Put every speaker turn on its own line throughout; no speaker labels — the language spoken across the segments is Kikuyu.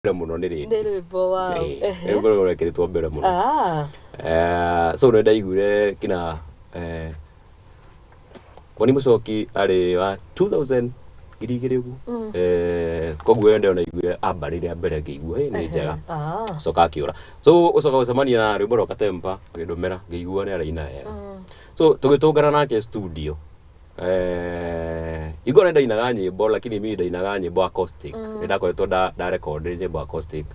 Mũno nĩ rĩndiũ.
Nĩ rwĩmbo wa
Ĩĩ, rwĩmbo rũu rwekĩrĩtwo mbere mũno. So nĩ ndaiguire kina Boni Mũcoki arĩ wa 2000 2000 ũguo. Koguo ĩyo ndĩonaiguire amba rĩrĩa mbere ngĩigua "Ĩ, nĩ njega." Coka akĩũra, so ũcoka gũcemania na rwĩmbo rwa Katempa, agĩndũmĩra, ngĩigua nĩ araina wega. So tũgĩtũngana nake studio. Igua nĩ ndainaga nyĩmbo, lakini mimi ndainaga nyĩmbo acoustic. Nĩ ndakoretwo ndarecord nyĩmbo acoustic.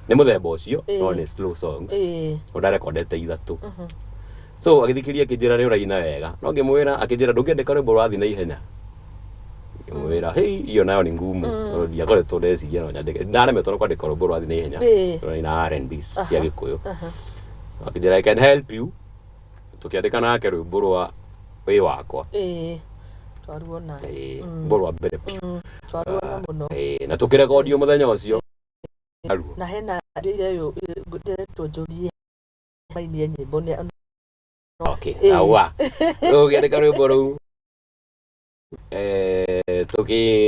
Nĩ mũthemba ũcio, no nĩ slow songs. No ndarekondete ithatũ. So agĩthikĩrĩria, akĩnjĩra, "Nĩ ũraina wega," no ngĩmwĩra, akĩnjĩra, "Ndũngĩandĩka rwĩmbo rũrathiĩ na ihenya?" Ngĩmwĩra, "Hei, hiyo nayo ni ngumu." No ndiakoretwo ndeciria no nyandĩke, ndaremetwo nĩ kwandĩka rwĩmbo rũrathiĩ na ihenya. Rũraina R&B cia Gĩkũyũ. Akĩnjĩra, "I can help you." Tũkĩandĩka nake rwĩmbo rwa "Wĩ Wakwa".
Ĩĩ, twaruona.
Ĩĩ, rwĩmbo rwa mbere biũ.
Twaruona mũno.
Ĩĩ, na tũkĩrekondio mũthenya ũcio Aruo.
Na hena ndĩire ũyũ ndĩretwo njũrie mainie nyĩmbo nĩ
Okay, sawa. Tũkĩandĩka rwĩmbo rũu,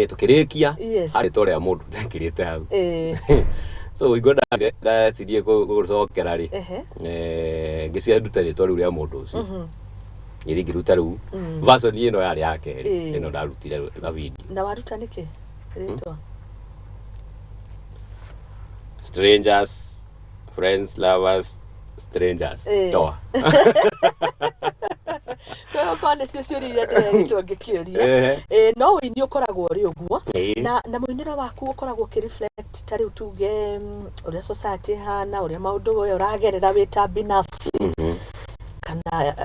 tũkĩrĩkia. Harĩ rĩa mũndũ ndekĩrĩte hau. So igua ndacirie gũcokera rĩ, ngĩciria ndute rĩtwa rĩu rĩa mũndũ ũcio. Ngĩthiĩ ngĩruta rĩu version ĩno yarĩ ya kerĩ. Ĩno ndarutire na video.
Na waruta nĩkĩ rĩtwa?
Strangers, friends, lovers, strangers. Toa.
Korwo nĩcio ciũria iria ndĩrerĩtwo ngĩkĩũria. No ũini ũkoragwo ũrĩ ũguo. Na mũinĩre waku ũkoragwo ũkĩreflect ta rĩu tuge ũrĩa society ĩhana, ũrĩa maũndũ we ũragerera wĩ ta binafsi, kana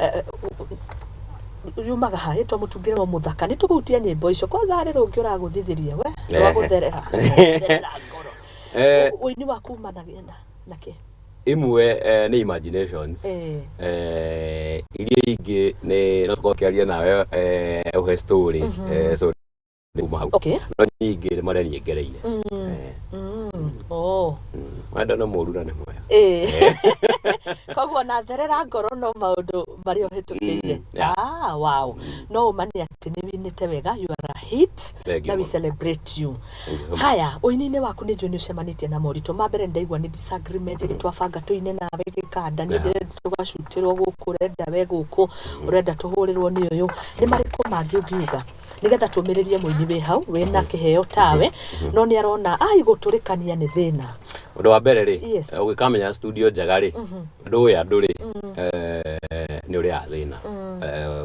yumaga ha ĩtwa mũtungĩre wa mũthaka? Nĩ tũkũhutia nyĩmbo icio kwanza harĩ rũngĩ ũragũthithirie we rwagũtherera therera ngoro. Ũini waku umanagia na nakĩ?
Imwe nĩ imaginations. Iria ingĩ nĩ no tũkorwo kĩaria nawe, ũhe story, so kuma hau. No nyingĩ nĩ marĩa niĩ ngereire.
Oh.
Wendo nĩ mũru na nĩ mwega.
Ĩĩ. Koguo na therera ngoro no maũndũ marĩa ũhĩtũkĩire. Ah, wow. No ũma nĩ atĩ nĩ winĩte wega, you are a hit.
Thank you
Na we
mũno.
celebrate you.
Thank you so much.
Haya, ũini-inĩ waku nĩ njũĩ nĩ ũcemanĩtie na moritũ ma mbere. Nĩ ndaigua nĩ disagreement ĩrĩ twabanga tũine nawe gĩkanda, niĩ ndĩrenda tũgacutĩrwo gũkũ, ũrenda we gũkũ, ũrenda tũhũrĩrwo nĩ ũyũ. Nĩ marĩkũ mangĩ ũngiuga nĩgetha tũmĩrĩrie mũini wĩ hau wĩna kĩheo tawe no nĩ arona ai gũtũrĩkania nĩ thĩna?
Ũndũ wa mbere rĩ, ũgĩkamenya studio njega rĩ, ndũĩ andũ rĩ, nĩ ũrĩaga thĩna.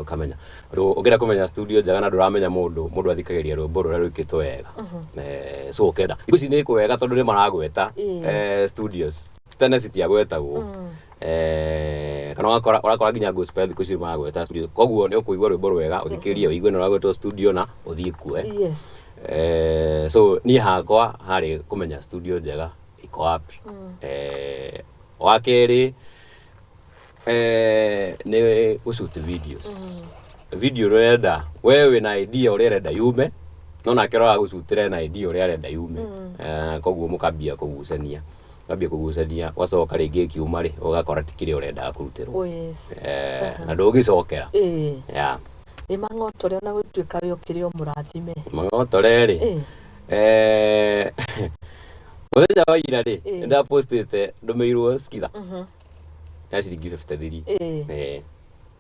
Ũkamenya Ũndũ ũngĩenda kũmenya studio njega na ndũramenya mũndũ, mũndũ athikagĩria rwĩmbo rũrĩa rwĩkĩtwo wega. So ũkenda thikũ ici nĩ kwega tondũ nĩ maragweta. Studios tene citiagwetagwo. Kana ũgakora ũrakora nginya gospel thikũ ici nĩ maragweta studio, koguo nĩ ũkũigua rwĩmbo rwega, ũthikĩrĩrie, ũigue nĩ rwagwetwo studio na ũthiĩ kuo. So niĩ hakwa harĩ kũmenya studio njega iko wapi. Wa kerĩ, nĩ gũshoot videos. Video ũrenda we wĩna idea ũrĩa ũrenda yume, no nake ũrĩa ũragũcutĩra ena idea ũrĩa arenda yume. Koguo mũkambia kũgucania, ũgacoka rĩngĩ ĩkiuma rĩ, ũgakora ti kĩrĩa ũrendaga kũrutĩrwo. Na ndũngĩcokera. Yeah.
Ĩ mang'otore ona gũtuĩka we ũkĩrĩ o mũrathime?
Mang'otore rĩ, mũthenya wa ira rĩ, nĩndapostĩte ndũmĩirwo skiza ya ciringi 53.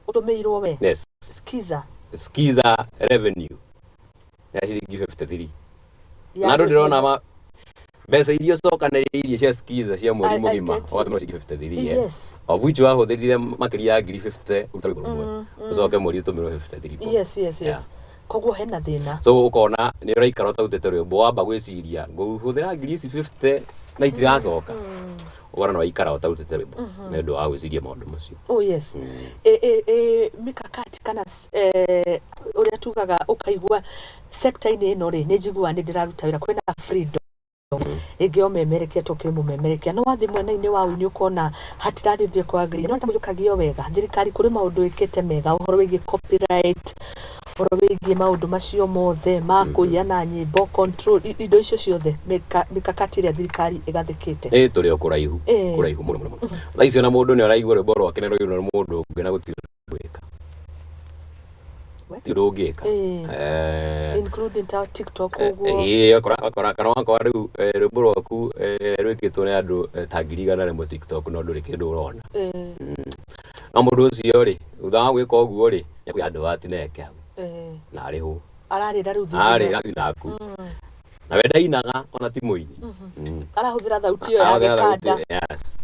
Ũtũmĩirwo we?
Yes.
Skiza?
Skiza revenue ya ciringi 53.
Ya
Na andũ ndĩrona ma mbeca iria ũcokanĩrĩirie cia skiza cia mweri
I
mũgima,
get you.
ũgatũmĩra ciringi 53. Of which wahũthĩrire makĩria ya ngiri 50 kũruta rwĩmbo rũmwe, ũcoke mweri ũtũmĩrwo 53 bob.
Koguo hena thĩna.
So ũkona nĩ ũraikara ũtarutĩte rwĩmbo, wamba gwĩciria ngũhũthĩra ngiri ici 50 na itiracoka, ũkona nĩ waikara ũtarutĩte rwĩmbo nĩ ũndũ wa gwĩciria maũndũ macio.
Oh yes. Ĩ mikakati kana ũrĩa tugaga ũkaigua sector-inĩ ĩno rĩ, nĩ njiguaga nĩ ndĩraruta wĩra kwĩna freedom rĩngĩ o memerekia tũkĩrĩ mũmemerekia, no wathiĩ mwena-inĩ wa ũini ũkona hatirarĩthio kwagĩrĩire, no tamũyũkagio wega. Thirikari kũrĩ maũndũ ĩkĩte mega ũhoro wĩgiĩ copyright, ũhoro wĩgiĩ maũndũ macio mothe ma kũiya na nyĩmbo, control indo icio ciothe, mikakati ĩrĩa thirikari ĩgathĩkĩte.
Ĩ, tũrĩ o kũraihu. Kũraihu mũno mũno mũno. Thaa ici ona mũndũ nĩ araigua rwĩmbo rwake nĩ rũirwo nĩ mũndũ ũngĩ na gũtirĩ ũndũ gwĩka. Ti ũndũ ũngĩka.
Including ta TikTok ũguo.
Ĩĩ, wakora kana wakora rĩu rwĩmbo rwaku rwĩkĩtwo nĩ andũ ta 100,000 TikTok, no ndũrĩ kĩndũ ũrona. No mũndũ ũcio rĩ, thutha wa gwĩka ũguo rĩ, nĩakuoya andũ atineke hau na arĩhwo.
Ararĩra rĩu thutha.
Arĩra thutha na we ndainaga ona ti mũini.
Arahũthĩra thauti ĩyo ya
Ahũthĩra thauti,
gĩkanda.
Yes.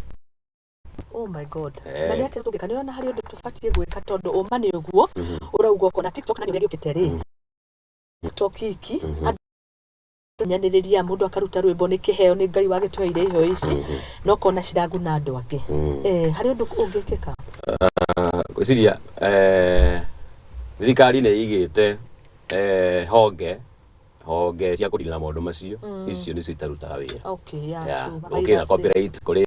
Oh my God. Na nĩ atĩa tũngĩka? Nĩ ũrona harĩ ũndũ tũbatiĩ gwĩka, tondũ ũma nĩ ũguo ũrauga, ũkona TikTok na nĩ ũrĩa gĩũkĩte rĩ, TikTok iki andũ nyanĩrĩria, mũndũ akaruta rwĩmbo, nĩ kĩheo, nĩ Ngai wagĩtũheire iheo ici, no kona ciraguna andũ angĩ. Harĩ ũndũ ũngĩkĩka?
Ngwĩciria thirikari nĩ ĩigĩte honge cia kũrira maũndũ macio. Icio nĩcio itarutaga wĩra.
Okay, yeah,
Yeah,
true.
gũkĩrĩ na
Piracy.
copyright, kũrĩ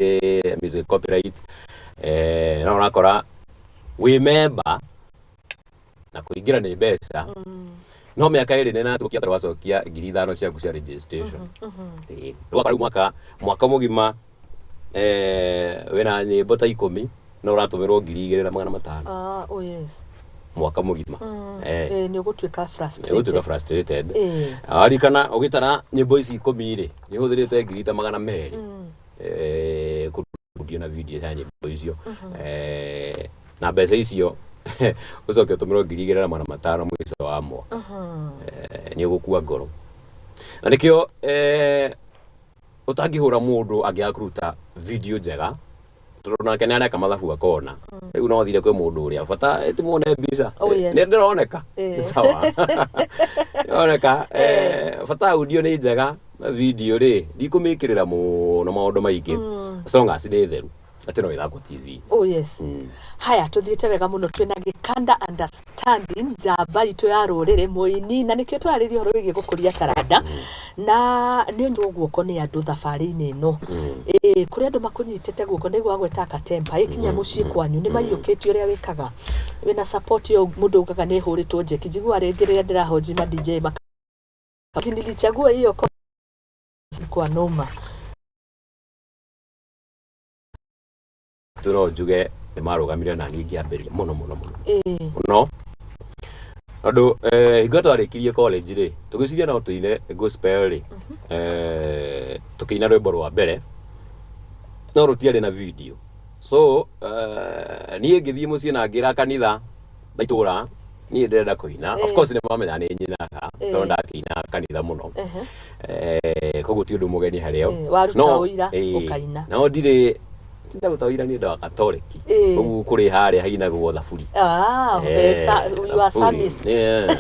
music copyright, no ũrakora wĩ member na kũingĩra nĩ mbeca, no mĩaka 2 nĩ natũkia wacokia 5,000 ciaku cia registration. Ĩĩ. Rĩu ũgakora rĩu mwaka mũgima wĩna nyĩmbo ta 10, no ũratũmĩrwo 2,500.
Ah, oh yes.
Mwaka mũgima.
Nĩ ũgũtuĩka
Ũgũtuĩka
frustrated.
Frustrated. Warikana ũgĩtara nyĩmbo ici 10 rĩ, nĩ ũhũthĩrĩte ngiri ta 200 kũrudio na video ya nyĩmbo icio. Na mbeca icio ũcoke ũtũmĩrwo 2,500 mũico wa mwaka. Nĩ ũgũkua ngoro, na nĩkĩo ũtangĩhũra mũndũ angĩaga kũruta video njega, tondũ nake nĩ areka mathabu akona rĩu no thire kwĩ mũndũ ũrĩa bata timuone mbica.
Oh, yes.
Nĩ ndĩroneka. Sawa, ndĩroneka bata audio nĩ njega na video rĩ, ndikũmĩkĩrĩra mũno maũndũ maingĩ, as long as nĩ theru atĩ no ĩthakwo TV.
Oh yes. Haya, tuthiĩte wega mũno, twĩna Gĩkanda Understanding, njamba itũ ya rũrĩrĩ, mũini, na nĩkĩo twarĩria ũhoro wĩgiĩ gũkũria taranda, na nĩ ũnyitwo guoko nĩ andũ thabarĩ-inĩ ĩno. Ĩĩ, kũrĩ andũ makũnyitĩte guoko, nĩguo agweta Katempa ĩkinya mũciĩ kwanyu, nĩ maiyũkĩtie ũrĩa wĩkaga, wĩna support ĩyo mũndũ ugaga nĩ ĩhũrĩtwo njeki. Njiguaga rĩngĩ rĩrĩa ndĩrahonji ma DJ maka nilichagua hiyo kwa noma.
Tu no njuge nĩ marũgamire na niĩ ngĩambĩrĩria mũno mũno mũno mũno, tondũ hingo ĩrĩa twarĩkirie college rĩ, tũgĩciria no tũine gospel rĩ, tũkĩina rwĩmbo rwa mbere no rũtiarĩ na video. So niĩ ngĩthiĩ mũciĩ na ngĩra kanitha na itũra niĩ ndĩrenda kũina. Of course nĩ mamenya nĩ nyinaga, tondũ ndakĩina kanitha mũno. Koguo ti ũndũ mũgeni harĩo.
Waruta ũira, ũkaina.
No ndirĩ tindaruta ũira, niĩ nda wa Katoliki. Ũguo kũrĩ harĩa hainagwo thaburi.
Ah, you are
Thaburi.
Psalmist.
Yeah.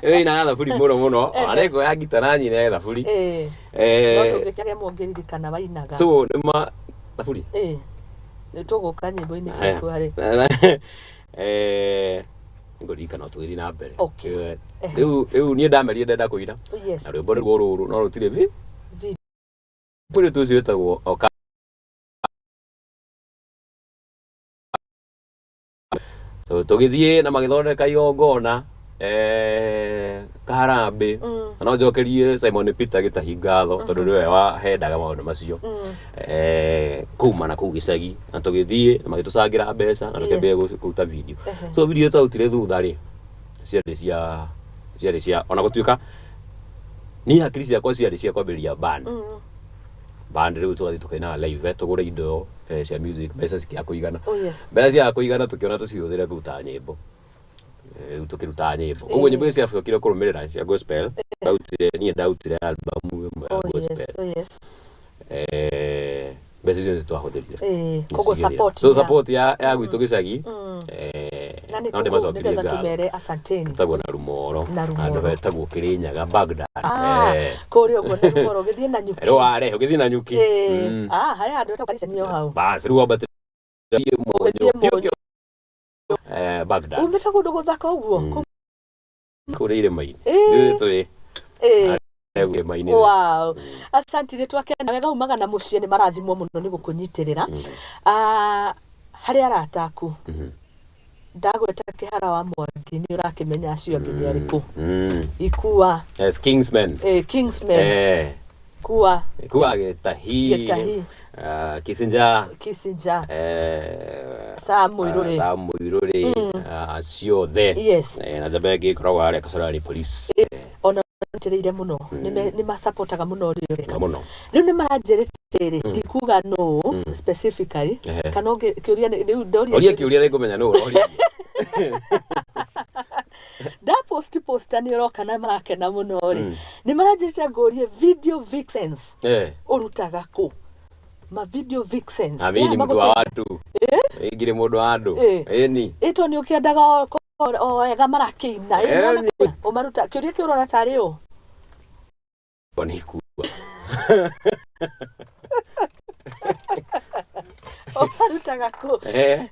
Ĩinaga thaburi mũno mũno, ona nĩngoya ngita na nyine thaburi.
No tũngĩkĩaria mũngĩririkana wainaga.
So nĩma thaburi.
Nĩ tũgũka nyĩmbo-inĩ ciaku harĩ.
Ngũririkana tũgĩthiĩ na mbere.
Okay.
Rĩu niĩ ndamerire ndenda kũina na rwĩmbo nĩruo rũrũ, no rũtirĩ vi
Video.
Mũirĩtu ũcio wĩtagwo Oka, so tũgĩthiĩ na magĩthondeka igongona kaharambĩ. Na no njokerie Simon Peter Gĩtahi ngatho, tondũ nĩwe wahendaga maũndũ macio kuma na kũu gĩcagi, na tũgĩthiĩ na magĩtũcangĩra mbeca na tũkĩambia kũruta video. So video twarutire thutha rĩ, ciarĩ cia ona gũtuĩka niĩ hakiri ciakwa ciarĩ cia kwambĩrĩria band. Band rĩu tũgathiĩ tũkainaga live, tũgũre indo cia music, mbeca cikĩaga kũigana.
Oh yes.
Mbeca ciaga kũigana, tũkĩona tũcihũthĩre kũruta nyĩmbo. Rĩu tũkĩruta nyĩmbo ũguo, nyĩmbo icio ciacokire kũrũmĩrĩra cia gospel. Ndautire, niĩ ndautire album ĩmwe ya gospel. Mbeca icio nĩcio twahũthĩrire.
Koguo
Nĩcigĩthira.
support
So support ya gwitũ gĩcagi
Na nĩ
no
kũu
ndĩmacokerie
nĩgetha
ngatho.
tũmere asanteni.
Etagwo na Rumoro.
Na Rumoro.
Handũ hetagwo Kĩrĩnyaga, Baghdad.
Ah, kũrĩa ũguo na Rumoro ũgĩthiĩ na nyuki.
Rware ũgĩthiĩ na nyuki.
Ah, harĩa handũ hetagwo Karicenio hau.
Bas, rĩu wambatĩra
Ũgĩthiĩ Mũnyũ.
Baghdad.
Umĩte kũndũ gũthaka ũguo.
Kũrĩa irĩma-inĩ. Rĩu tũrĩ irĩma-inĩ.
Wow. Asante, nĩ twakena wega umaga na mũciĩ, nĩ marathimwo mũno nĩ gũkũnyitĩrĩra. Ah, harĩ arata aku, ndagweta Kĩhara wa Mwangi, nĩ ũrakĩmenya acio angĩ nĩ arĩkũ? Ikua.
Yes, Kingsmen.
Kingsmen. Kua.
Kua Gĩtahi.
Gĩtahi.
Kisinja.
Kisinja. Sam Mũirũrĩ.
Sam Mũirũrĩ, ciothe. Na njamba ĩngĩ ĩkoragwo harĩa Kasarani Police.
Ona nĩtĩrĩire mũno. Nĩ masapotaga mũno ũrĩa ũreka.
Mũno.
Rĩu nĩ maranjĩrĩte rĩ, ndikuga no specifically, kana kĩũria rĩu ndoria.
Oria kĩũria, nĩngũmenya nũ ũroria.
Nda post poster nĩ ũroka na marakena mũno rĩ, nĩ maranjĩrĩte ngũrie video vixens ũrutaga kũ ma video vixens?
Na mimi ni mtu wa watu. Ngiri mũndũ wa andũ. Ĩni.
Ĩto nĩ ũkĩendaga o wega marakĩina. Nĩ ũmaruta kĩũria kĩu ũrona tarĩ ũ?
Nĩ ikua.
Ũmarutaga kũ?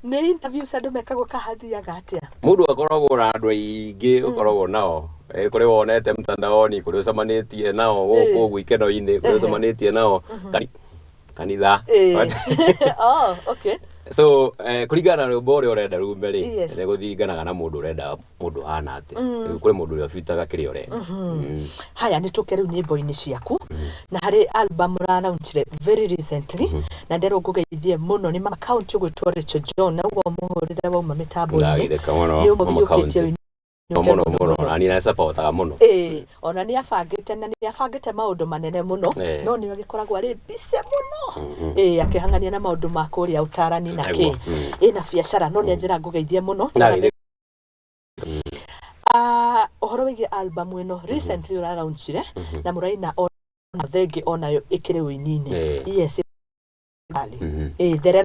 Nĩ interviews andũ mekagwo kahathiaga atĩa?
Mũndũ akoragwo na andũ aingĩ ũkoragwo nao, kũrĩ wonete mtandaoni, kũrĩ ũcemanĩtie nao gũkũ ũguo ikeno-inĩ, kũrĩ ũcemanĩtie nao kanitha.
Oh, okay.
So kũringana na rwĩmbo ũrĩa ũrenda rume rĩ, nĩ gũthiringanaga na mũndũ ũrenda mũndũ hana atĩa. Rĩu kũrĩ mũndũ ũrĩa ũbitaga kĩrĩa ũrenda.
Haya, nĩ tũke rĩu nyĩmbo-inĩ ciaku na harĩ album ũralaunchire very recently, na nderwo ngũgeithie mũno nĩ mama county ũgwĩtwo Rachel John, na ũguo mũhũrĩre wauma mĩtambo-inĩ.
Ndageithĩka mũno.
Nĩ
Mama
ũmũhiũkĩtie
county.
ũinĩte.
Mũno mũno, na niĩ nacapotaga mũno.
Ĩĩ, ona nĩ abangĩte na nĩ abangĩte maũndũ manene mũno. No nĩ agĩkoragwo arĩ busy mũno, ĩĩ, akĩhang'ania na maũndũ ma kũrĩa ũtarani na kĩ ĩna biacara, no nĩ anjĩra ngũgeithie mũno.
Ndageithĩka.
Ah, ũhoro wĩgiĩ album ĩno recently ũralaunchire na mũraina ona thenge onayo ĩkĩrĩ ũini-inĩ. Yes. Ĩĩ, therera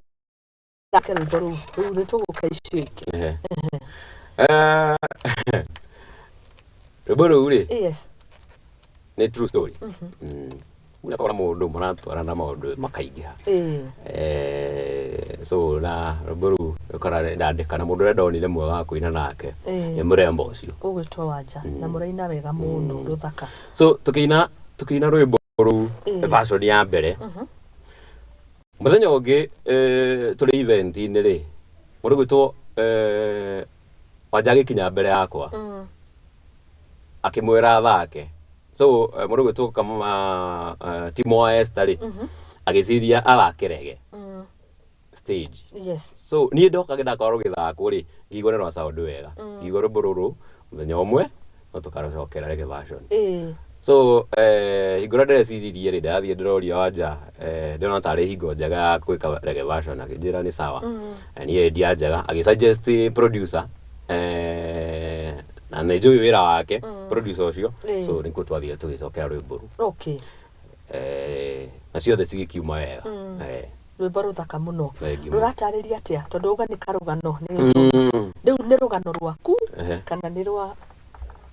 rwĩmbo rũu, rĩu nĩ tũgũka icio ingĩ.
Ehe. Rwĩmbo rũu rĩ, nĩ true story. Ũrakora mũndũ mũratwarana maũndũ makaingĩha. So na rwĩmbo rũu ũkora ndandĩka na mũndũ ũrĩa ndonire mwega wa kũina nake nĩ mũrembo ũcio.
Ũgwĩtwo Wanja na mũraina wega mũno rũthaka.
So tũkĩina rwĩmbo rũu version ya mbere, mũthenya ũngĩ tũrĩ event-inĩ rĩ, mũndũ gwĩtwo Wanja agĩkinya mbere yakwa, akĩmwĩra athake. So mũndũ gwĩtwo kama Timo wa Esther rĩ, agĩciria athake rege stage. So niĩ ndoka ndakora rũgĩthakwo rĩ, ngĩigua nĩ rwa sound wega, ngĩigua rwĩmbo rũrũ mũthenya ũmwe no tũkarũcokera reggae version. So hingo ĩrĩa ndĩreciririe rĩ, ndĩrathiĩ ndĩroria Wanja, ndĩrona tarĩ hingo njega ya gwĩka reggae version, akĩnjĩra nĩ sawa. Niĩ idea njega agĩsuggest producer, na nĩ njũĩ wĩra wake producer ũcio. So nĩkuo twathire tũgĩcokera rwĩmbo rũu. Na ciothe cigĩkiuma wega.
Rwĩmbo rũthaka mũno.
Thank you.
Rũratarĩria atĩa, tondũ uga nĩ karũgano nĩ rĩu nĩ rũgano rwaku kana nĩ rwa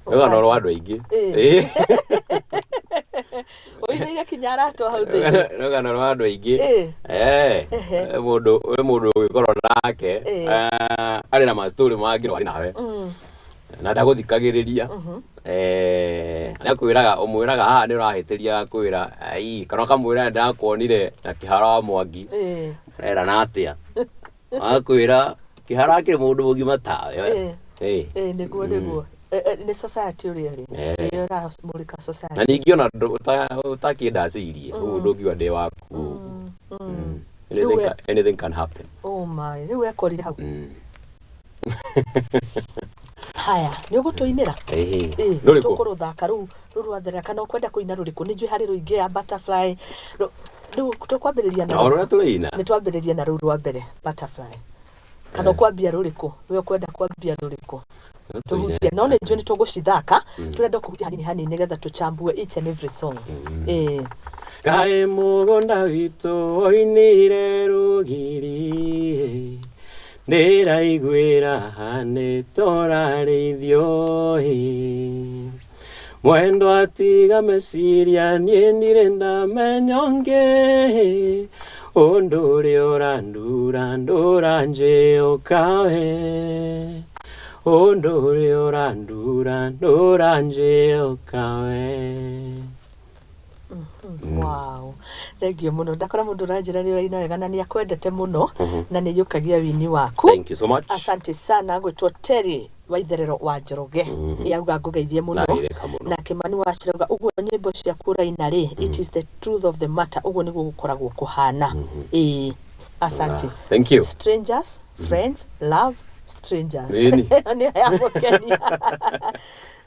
Rũgano rwa andũ aingĩ.
Ũinĩire kinya aratwo hau thĩinĩ.
Rũgano rwa andũ aingĩ. Mũndũ ũgĩkorwo nake arĩ na mastori mangĩ no arĩ nawe na ndagũthikagĩrĩria, nĩakwĩraga, ũmwĩraga haha nĩ ũrahĩtĩria, akwĩra ai, kana ũkamwĩra ndĩrakuonire na kĩhara wa Mwangi. Ũrerana atĩa? Akwĩra kĩhara akĩrĩ mũndũ mũgima tawe.
Ĩĩ, nĩguo nĩ society ũrĩa ĩrĩ. Ĩyo ĩramũrĩka
Na
society.
Ningĩ ona ũtakĩndacĩirie ũguo ndũngiuga ndĩ waku ũguo. Anything can happen.
Oh my, rĩu ekorire hau. Haya, nĩ ũgũtũinĩra?
Ĩhĩ. Rũrĩkũ?
Tũkũrũthaka rũu rũu rwatherera, kana ũkwenda kũina rũrĩkũ? Nĩ njũĩ harĩ rũingĩ ya butterfly. Rĩu tũkwambĩrĩria na
O rũrĩa tũraina.
Nĩ twambĩrĩria na rũu rwa mbere, butterfly, kana ũkwambia rũrĩkũ? We ũkwenda kwambia rũrĩkũ tũhutie? No nĩ njũĩ nĩ tũgũcithaka, tũrenda kũhutia hanini hanini nĩgetha tũchambue each and every song.
Kaĩ mũgũnda witũ woinire rũgiri, ndĩraiguĩra nĩ tũrarĩithio ĩ. Mwendwa tiga meciria, niĩ ndirĩ ndamenya ũngĩ, ũndũ ũrĩa ũrandura ndũranjĩũka we, ũndũ ũrĩa ũrandura ndũranjĩũka we.
Wow, thank you mũno. Ndakora mũndũ ũranjĩra nĩ ũraina wega na nĩ akwendete mũno na nĩ yũkagia wini waku.
Thank you so much.
Asante sana. Gwĩtwo Terry. Wa Itherero wa Njoroge yauga ngũgeithie mũno.
Nageithĩka mũno.
Na Kimani wa Cirauga ũguo nyĩmbo ciaku ũraina rĩ, it is the truth of the matter, ũguo nĩguo gũkoragwo kũhana. Ĩĩ, asante.
Ah, thank you.
Strangers, friends, love strangers.
Nini?
Nĩ ya gũkenia.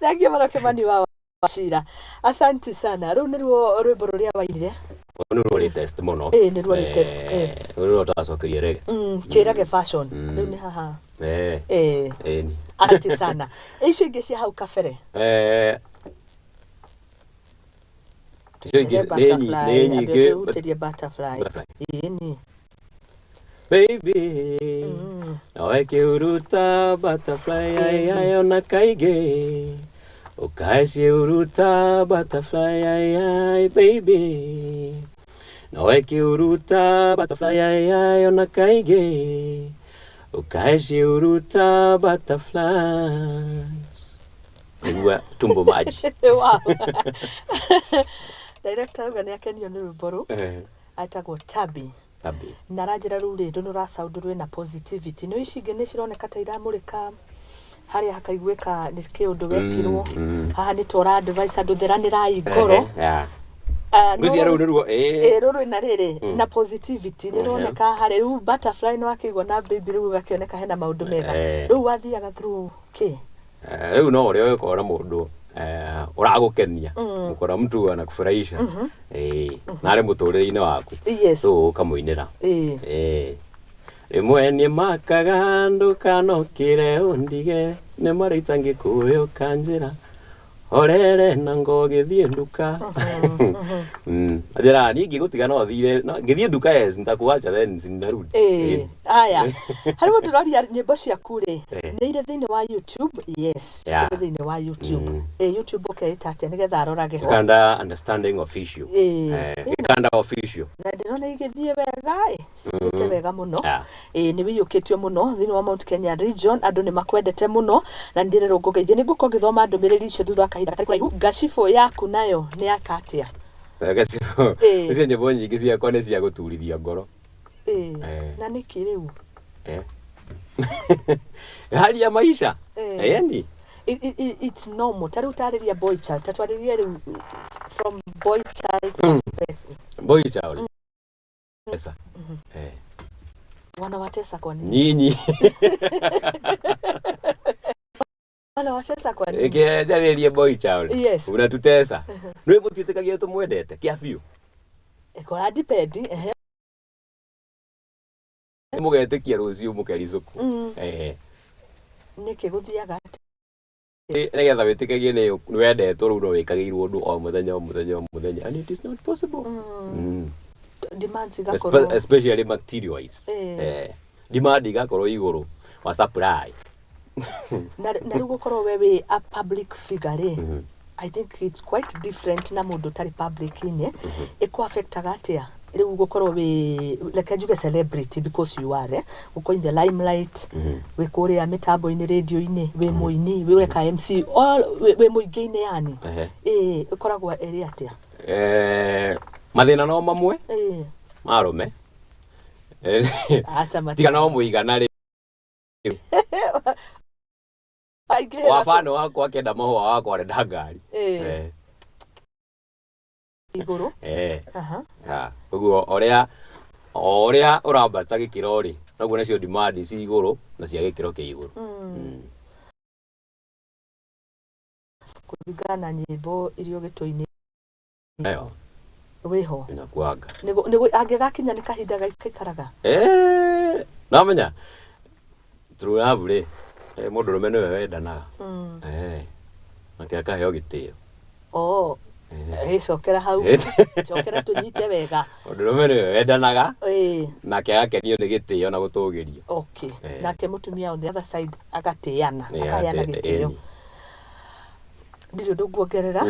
Thank you mũno, Kimani wa Wachira, asante sana. Rĩu nĩruo rwĩmbo rũrĩa wainire.
Nĩ ruo latest mũno.
Ĩĩ, nĩ ruo latest,
Rũu nĩruo twacokeria rege.
Kĩrage fashion rĩu nĩ haha. Ĩĩ.
Ĩni.
Asante sana. Icio ingĩ cia hau kabere?
Icio ingĩ nĩ nyingĩ.
Hutĩrie Butterfly.
Butterfly.
Ĩni.
Baby, nawe kĩhuruta butterfly ai ai, ona kaingĩ ũkaciũruta butterfly ai ai, baby, nawe kĩhuruta butterfly ai ai, ona kaingĩ ũkaciũruta butterflies. Nĩgua tumbo maji.
Wow. Director auga nĩ akenio nĩ rwĩmbo rũu. Atagwo Tabi.
Tabi.
Na aranjĩra rĩu rĩ rũnũ ra sound rwĩna positivity, no ici ingĩ nĩ cironeka ta iramũrĩka harĩa hakaiguĩka nĩ kĩũndũ wekirwo. Haha nĩ tora advice andũ, theranĩrai ngoro.
Ehe, yeah.
Ah, no.
Ngwĩciria rũu nĩruo
Ĩ, rũrũ rwĩna rĩrĩ na positivity nĩ rũroneka harĩ rĩu butterfly nĩ wakĩigua na baby, rĩu gakĩoneka hena maũndũ mega. Rĩu wathiaga through kĩ?
Rĩu no ũrĩa ũgĩkora mũndũ ũragũkenia, ũkora mtu anakufurahisha na arĩ mũtũrĩre-inĩ waku. So ũkamũinĩra. Rĩmwe nĩ makaga ndũkanokĩre ũndige, nĩ maraita ngĩkũĩ ũkanjĩra horere na ngogĩthiĩ nduka. Njĩra niĩ ngĩgũtiga no thire no ngĩthiĩ nduka, yes, nitakuacha then sinarudi.
Ĩĩ, haya, harĩ mũndũ ũroria nyĩmbo ciaku rĩ, nĩ irĩ thĩinĩ wa YouTube? Yes, cikĩrĩ thĩinĩ wa YouTube. Ĩ, YouTube ũkeĩta atĩa nĩgetha arorage ho?
Gĩkanda Understanding Official. Gĩkanda Official.
Na ndĩrona igĩthiĩ wega ĩ, cithiĩte wega mũno. Ĩ, nĩ wĩiyũkĩtio mũno thĩinĩ wa Mount Kenya region, andũ nĩ makwendete mũno na nĩ ndĩrerwo ngũgeithie. Nĩ ngũkorwo ngĩthoma ndũmĩrĩri icio thutha wa kahinda gatarĩ kũraihu. Ngacibũ yaku nayo nĩ yaka atĩa?
Gacibo. Icio nyĩmbo nyingĩ ciakwa nĩ cia gũturithia ngoro.
Na nĩkĩ rĩu?
Hali ya maisha. Yani
It's normal. Ta rĩu tarĩria boy child, ta twarĩrie rĩu from boy child perspective.
Boy child. Pesa.
Wanawatesa kwa nini?
Nyinyi.
Wanawatesa kwa nini?
Ĩkĩnjarĩrie boy child. Unatutesa. Nĩ mũtiĩtĩkagia tũmwendete kĩa biũ.
Ĩkora depend, ehe.
Mũgetĩkia rũciũ mũkericũkũ.
Nĩkĩ gũthiaga atĩa?
Nĩgetha wĩtĩkagie nĩ wendetwo, rĩu no wĩkagĩirwo ũndũ o mũthenya o mũthenya o mũthenya, and it is not possible.
Demands igakorwo
Especially material wise. Demand igakorwo igũrũ wa supply.
Na rĩu gũkorwo we wĩ a public figure rĩ, I think it's quite different na mũndũ ũtarĩ public-inĩ. Ĩkũ affectaga atĩa rĩu gũkorwo wĩ, reke njuge, celebrity, because you are, gũkorwo in the limelight, wĩ kũrĩa mĩtambo-inĩ, radio-inĩ, wĩ mũini, wĩ ũreka MC, all wĩ mũingĩ-inĩ yani? Ĩĩ, ĩkoragwo ĩrĩ atĩa?
Mathĩna no mamwe marũme.
Aca mati.
Tiga no mũigana rĩ.
Aingĩhĩra.
Wabano wakwa akĩenda mahũa, wakwa arenda ngari.
Igũrũ. Aha.
Ũguo o ũrĩa ũrambata gĩkĩro rĩ, noguo nacio demand ci igũrũ na cia gĩkĩro kĩa igũrũ.
Kũringana na nyĩmbo iria ũgĩtũinĩ.
Nayo
wĩho.
Inakuanga.
Angĩgakinya nĩ kahinda gaikaraga.
Namenya true love rĩ, mũndũrũme nĩwe wendanaga. Nake akaheo gĩtĩo.
Oh, ĩcokera hau. Cokera tũnyite wega.
Mũndũrũme nĩwe wendanaga nake agakenio nĩ gĩtĩo na gũtũgĩrio.
Nake mũtumia on the other side agatĩana, akaheana gĩtĩo.
Ĩni.
Ndirĩ ũndũ nguongerera,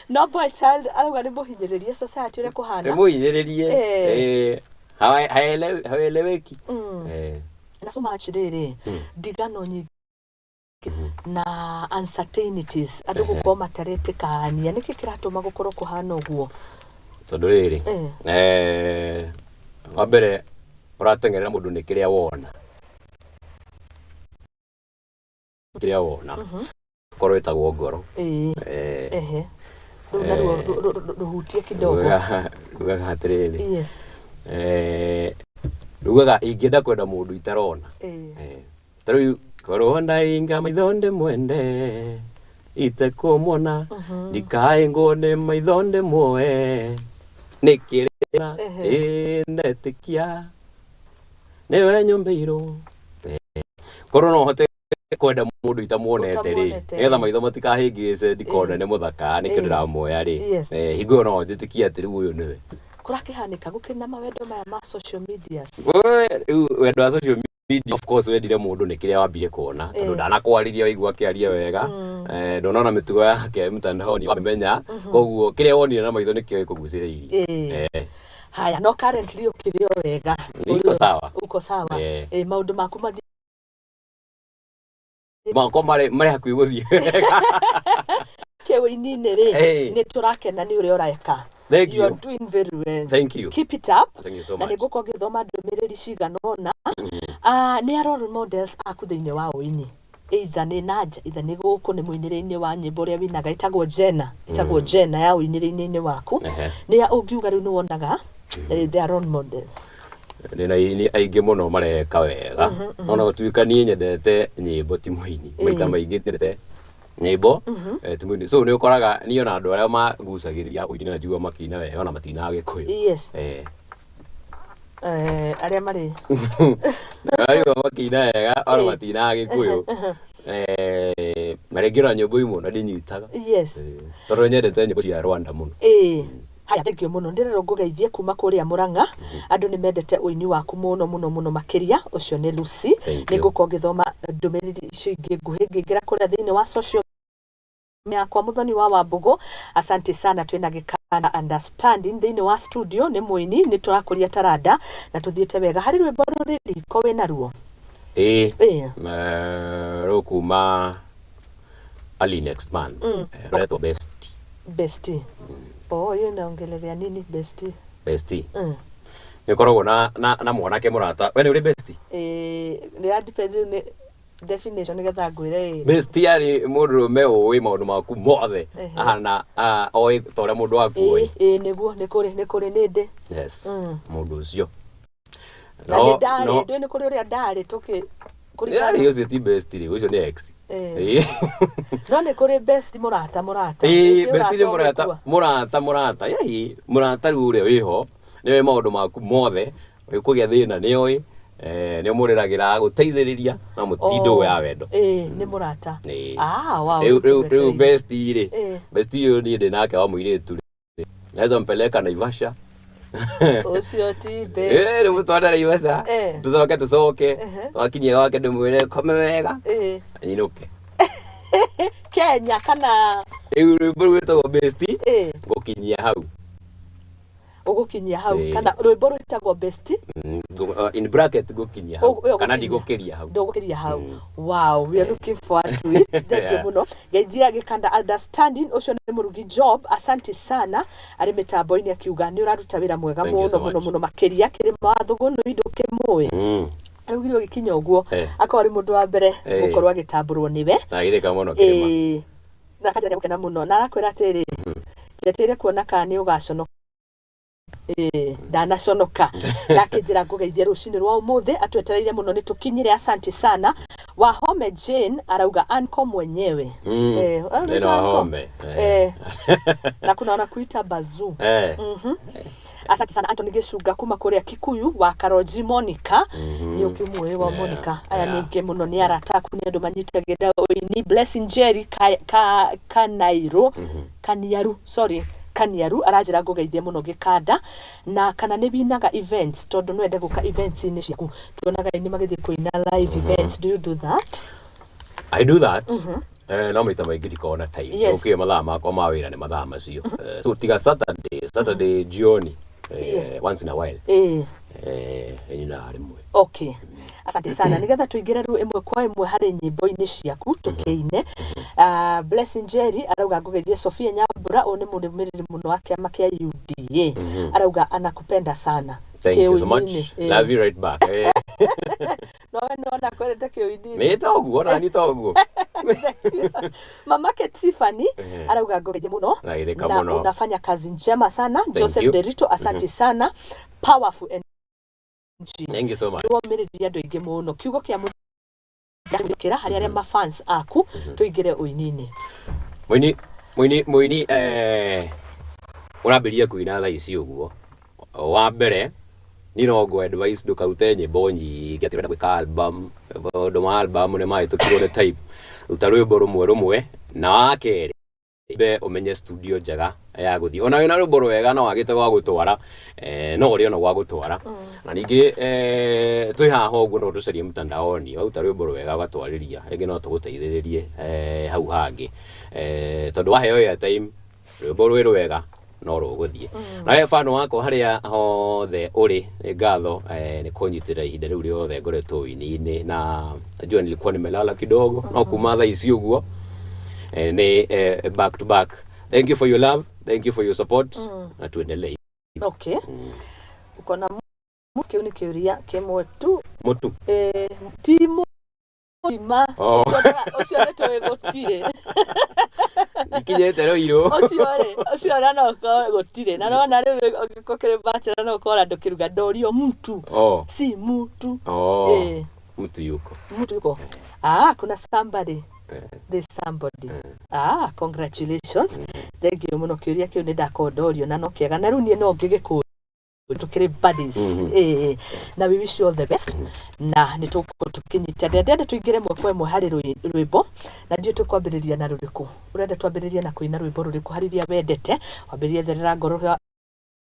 no boy child arauga nĩ mũhinyĩrĩrie society ũrĩa kũhana.
Nĩ mũhinyĩrĩrie. Haeleweki.
Na so much rĩrĩ ndigano nyingĩ na uncertainties, andũ gũkorwo mataretĩkania, nĩkĩ kĩratũma gũkorwo kũhana ũguo?
Tondũ rĩrĩ, wa mbere ũrateng'erera mũndũ nĩ kĩrĩa wona. Kĩrĩa wona korwo ĩtagwo ngoro.
Ehe, rĩu naruo rũhutie kidogo.
Rugaga atĩrĩrĩ, rugaga ingĩenda kwenda mũndũ itarona. Ta rĩu korwo ndainga maitho ndĩmwende itekũmuona, ndikaĩngwo nĩ maitho ndĩmuoe nĩ kĩrĩa ndetĩkia nĩwe nyũmbĩirwo. Korwo no hote kwenda mũndũ itamuonete rĩ,
Ũtamuonete,
nĩgetha maitho matikahĩngĩce ndikone nĩ mũthaka nĩkĩo ndĩramuoya rĩ, hingo ĩyo no njĩtĩkie atĩ rĩu ũyũ nĩwe.
Kũrakĩhanĩka gũkĩrĩ na mawendo maya ma social medias.
We, rĩu wendo wa social media, of course, wendire mũndũ nĩ kĩrĩa wambire kuona, tondũ ndanakwarĩria waigua akĩaria wega, ndũnona mĩtugo yake mtandaoni wamenya, koguo kĩrĩa wonire na maitho nĩkĩo gĩkũgucĩrĩirie.
Haya, no currently ũkĩrĩ o wega?
Niko sawa.
Uko sawa? Maũndũ maku mathiĩ?
Makwa marĩ hakuhĩ gũthiĩ wega.
Kĩũini-inĩ rĩ, nĩ tũrakena nĩ ũrĩa ũreka.
Thank
You are
you.
doing very well.
Thank you.
Keep it up.
Thank you so
Na nĩ
much.
ngũkorwo ngĩthoma ndũmĩrĩri cigana ũna. Ah, nĩ a role models aku thĩinĩ wa ũini, either nĩ nanja, either nĩ gũkũ nĩ mũinĩre-inĩ wa nyĩmbo ũrĩa winaga ĩtagwo Jena, ĩtagwo Jena ya ũinĩre-inĩ waku, nĩ a ũngiuga rĩu nĩ wonaga they are role models?
Ndĩna aini aingĩ mũno mareka wega, ona gũtuĩka niĩ nyendete nyĩmbo ti mũini. Maita maingĩ nyendete nyĩmbo, ti mũini, so nĩ ũkoraga niĩ ona andũ arĩa magucagĩrĩria ũini na njigua makĩina wega ona matinaga Gĩkũyũ.
Arĩa marĩ
Arĩa makĩina wega ona matinaga Gĩkũyũ. Na rĩngĩ ona nyĩmbo imwe ona ndinyitaga. Tondũ nyendete nyĩmbo cia Rwanda mũno.
Ĩĩ, haya, thank you mũno. Ndĩrerwo ngũgeithie kuma kũrĩa Mũrang'a, andũ nĩ mendete ũini waku mũno mũno mũno makĩria. Ũcio nĩ Lucy.
Thank
Nĩ
you.
ngũkorwo ngĩthoma ndũmĩrĩri icio ingĩ nguhĩ ngĩingĩra kũrĩa thĩinĩ wa social yakwa. Muthoni wa Wambũgũ, asante sana. Twĩna gĩkana understanding thĩinĩ wa studio, nĩ mũini, nĩ tũrakũria taranda na tũthiĩte wega. Harĩ rwĩmbo rũrĩ riko wĩna ruo?
Ĩĩ. Rũkuma early next month. Rũretwo Best.
Bestie. Oh, hiyo inaongelelea nini, bestie?
Bestie. Nĩ ũkoragwo na mwanake mũrata. We nĩ ũrĩ bestie?
Nĩ ya depend nĩ definition nĩgetha ngwĩre ĩĩ.
Bestie arĩ mũndũrũme ũĩ maũndũ maku mothe. Ahana oĩ ta ũrĩa mũndũ waku oĩ.
Ĩĩ, nĩguo, nĩ kũrĩ nĩ ndĩ.
Yes. Mũndũ ũcio.
Na nĩ ndarĩ ndũĩ nĩ kũrĩ ũrĩa ndarĩ tũkĩ kũringana.
Yarĩ ũcio ti bestie rĩ, ũcio nĩ ex.
No nĩ kũrĩ best mũrata mũrata.
Ĩĩ,
Rĩngĩ
bestie nĩ
ũrata
mũrata
ũgĩkua.
Mũrata mũrata. Yai, mũrata rĩu ũrĩa wĩho, nĩoĩ maũndũ maku mothe, ũkũgĩa thĩna nĩoĩ, nĩ ũmũrĩragĩra gũteithĩrĩria na mũtindo ya wendo.
Ĩĩ, nĩ mũrata.
Ĩĩ.
Ah, wow.
Rĩu bestie rĩ, bestie ũyũ niĩ ndĩ nake wa mũirĩtu rĩ, naweza mpeleka Naivasha.
Ũcio ti
Eh,
best.
rĩu mũtware Naivasha. Tũcoke tũcoke. Twakinyia gwake ndĩmwĩre kome wega. Nyinũke.
Kenya kana?
Rĩu rwĩmbo rũu rwĩtagwo Bestie. Ngũkinyia hau.
Ũgũkinyia hau?
Ĩĩ.
Kana rwĩmbo rwĩtagwo Bestie?
In bracket ngũkinyia hau.
Ũgũkinyia.
Kana ndigũkĩria hau.
Ndũgũkĩria hau. Wow, we are looking forward to it. Thank you mũno. Geithia gĩkanda understanding. Ũcio nĩ mũrugi Job, asante sana, arĩ mĩtambo-inĩ akiuga nĩ ũraruta wĩra mwega
Thank you
mũno
so
mũno
much.
mũno makĩria. Kĩrĩma wa Thũgũnũ ndũkĩmũĩ? Araugire ũgĩkinya ũguo akorwo arĩ mũndũ wa mbere gũkorwo agĩtambũrwo nĩwe.
Ndagĩrĩka mũno kĩrĩma.
Ĩĩ, na akanjĩra gũkena mũno na arakwĩra atĩrĩ, njetereire kuona kana nĩ ũgaconoka. Ĩĩ, ndanaconoka. Ndakĩnjĩra ngũgeithie rũcinĩ rwa ũmũthĩ, atwetereire mũno nĩ tũkinyire. Asante sana. Wahome Jane arauga anko mwenyewe.
Neno
anaitwa Anko?
Wahome.
Na kuna wanakuita Bazuu. Asante sana Anthony Gĩcunga kuma kũrĩa Kikuyu wa Karonji Monica, nĩ ũkĩmũĩ wa Monica. Aya nĩ aingĩ mũno, nĩ arata aku, nĩ andũ manyitagĩrĩra ũini. Blessing Jerry ka, Kanairo Kaniaru, sorry, Kaniaru aranjĩra ngũgeithie mũno gĩkanda, na kana nĩ winaga events, tondũ no ende gũka events-inĩ ciaku. Tuonaga aini magĩthiĩ kũina live events. Do you do that?
I do that. No maita maingĩ ndikoragwo na time. Ũkĩũĩ mathaa makwa ma wĩra nĩ mathaa macio. So tiga Saturday jioni, once in a while. Nyinaga rĩmwe.
Okay, asante sana. Nigetha tuingĩre rĩu ĩmwe kwa ĩmwe harĩ nyĩmbo-inĩ ciaku tũkĩine, Blessing Jerry arauga ngũgeithie Sofia Nyambura. Ũyũ nĩ mũrũmĩrĩri mũno wa kĩama kĩa UDA, arauga anakupenda sana.
Thank you so much.
Kĩũini-inĩ,
Love you right back.
No we nona kwendete kĩũini.
Nĩ toguo, ona ni toguo.
Mamake Tiffany
Ehe.
arauga ngogeje muno
Nairĩka
na
mũno.
unafanya kazi njema sana.
Thank
Joseph
you.
Derito, asante sana, powerful energy.
Thank you so much.
Nĩwomĩrĩria andũ aingĩ mũno. Kiugo kĩa mũthia harĩ arĩa mafans aku, tũingĩre ũini-inĩ.
Mũini ũrambĩrĩria kũina thaa ici ũguo, wa mbere niĩ no ngũ advice ndũkarute nyĩmbo nyingĩ atĩ ũrenda gwĩka album. Maũndũ ma album nĩ mahĩtũkirwo nĩ type. Ruta rwĩmbo rũmwe rũmwe. Na wa kerĩ, mbe ũmenye studio njega ya gũthiĩ. Ona wĩna rwĩmbo rwega no wagĩte gwa gũtwara, no ũrĩ ona gwa gũtwara. Na ningĩ twĩ haha ũguo, no tũcarie mtandaoni, waruta rwĩmbo rwega ũgatwarĩria, rĩngĩ no tũgũteithĩrĩrie hau hangĩ, tondũ waheo airtime, rwĩmbo rwĩ rwega no rũgũthiĩ. Na we bano wakwa harĩa hothe ũrĩ, nĩ ngatho nĩ kũnyitĩrĩra ihinda rĩu rĩothe ngoretwo ũini-inĩ. Na najua nilikuwa nimelala kidogo, no kuma thaa ici ũguo nĩ back to back. Thank you for your love, thank you for your support, na tuendelee.
Okay, uko na kĩu nĩ kĩũria kĩmwe tu.
Mũtu?
Ti mũgima.
Oh.
Ũcio nĩ tũĩ gũtirĩ.
Ikinyĩte rũirũ.
Ũcio rĩ, ũcio ona no ũkorwo gũtirĩ, na nona rĩu ũngĩkorwo kĩrĩ bachelor, no ũkorwo ndũkĩruga ndorio mtu.
Oh.
Si mtu.
Oh.
Eh.
Mtu yuko.
Mtu yuko. Ah, kuna somebody. There's somebody. Ah, congratulations. Thank you mũno. Kĩũria kĩu nĩ ndakorwo ndorio na no kĩega, na rĩu niĩ no ngĩgĩkũria tukĩrĩ buddies. Na we wish you all the best, na nĩ tũgũkorwo tũkĩnyitanĩra. Ndĩrenda tũingĩre ĩmwe kwa ĩmwe harĩ rwĩmbo, na ndiũĩ tũkwambĩrĩria na rũrĩkũ. Ũrenda twambĩrĩrie na kũina rwĩmbo rũrĩkũ harĩ iria wendete? Wambĩrĩrie Therera Ngoro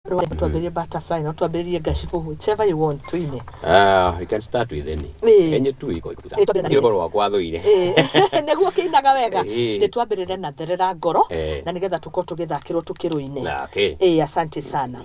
twambĩrĩrie Butterfly, no twambĩrĩrie Ngacibũ, whichever you want, tuine.
We can start with any. Enye tu iko.
Twambĩrĩrie na
Rwĩmbo rwakwa thũire.
Nĩguo kĩinaga wega. Nĩ twambĩrĩre na Therera Ngoro, na nĩgetha tũkorwo tũgĩthakĩrwo tũkĩrũine.
Okay.
Asante sana.